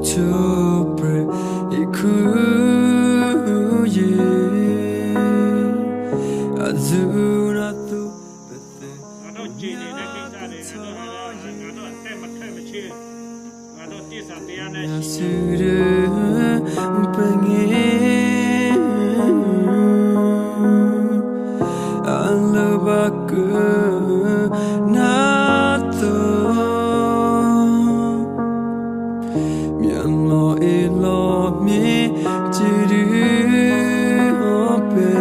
ဆိပြ့ယခူယ့, အဇုနၤသူပသ့, ငါဒိးစ့န့ၣ် တၢ်က့ၤစၢ်န့ၣ် ငါဒိးတဲမခဲမဆ့, ငါဒိးတ့ၢ်စၢ်တဲယၤန့ၣ် ယစုဒုပင့ၢ် အလၢဘၣ်ကနၢ်သိ မ့ၢ်လီၤအ့ၣ်လီၤမ့ၢ် စံးဒုးအီၤပဲ,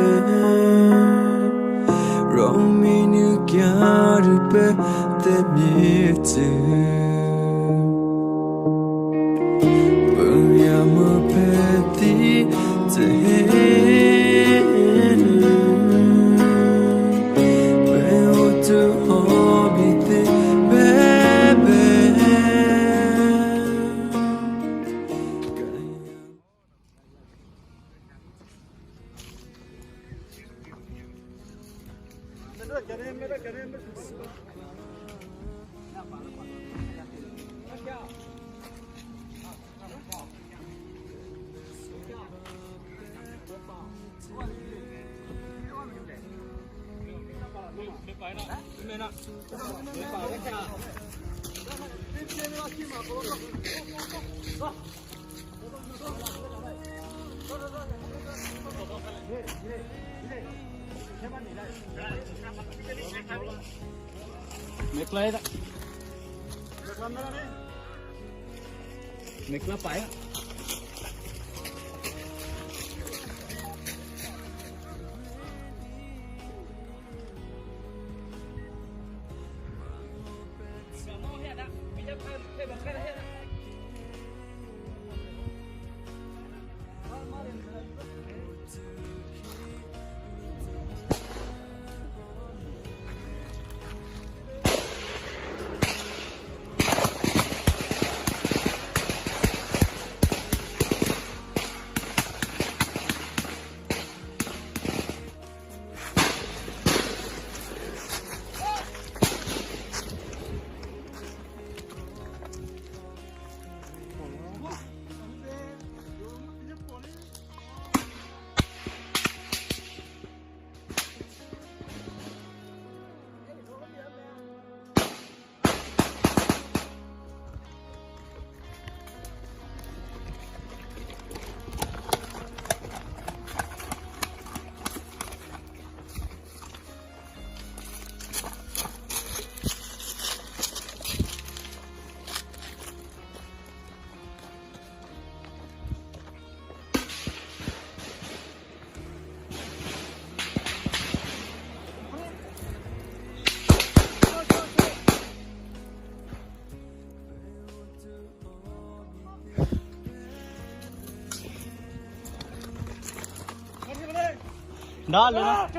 ရီမ့ၢ်နုာ်ကါဒုးပဲသဲမ့ၢ်စၢၤ, ပယၤမ့ၢ်ဖဲသံ တဟဲနုာ်, ပအိၣ်တဟီၣ်ဘံၣ်သ့ဘဲဘဲ မ့ၢ်ကျၢၤ, မ့ၢ်ကျၢၤပာ်ဧါ.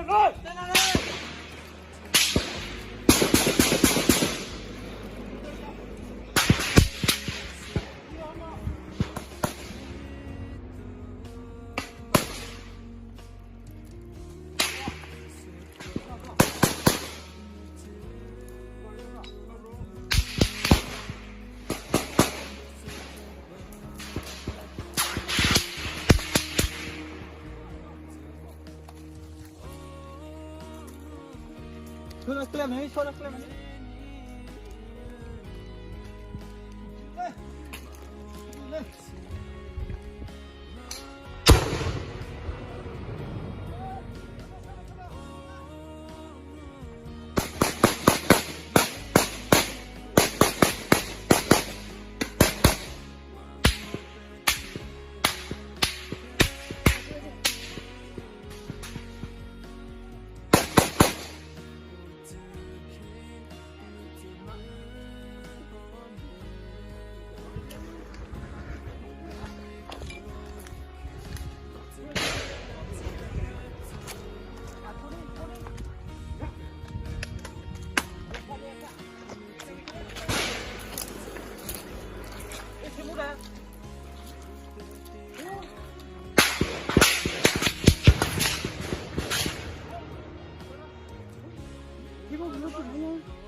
ဒီးလၢ ဆိလၢကျဲမ့ၢ် ဆိလၢကျဲမ့ၢ် People looking here.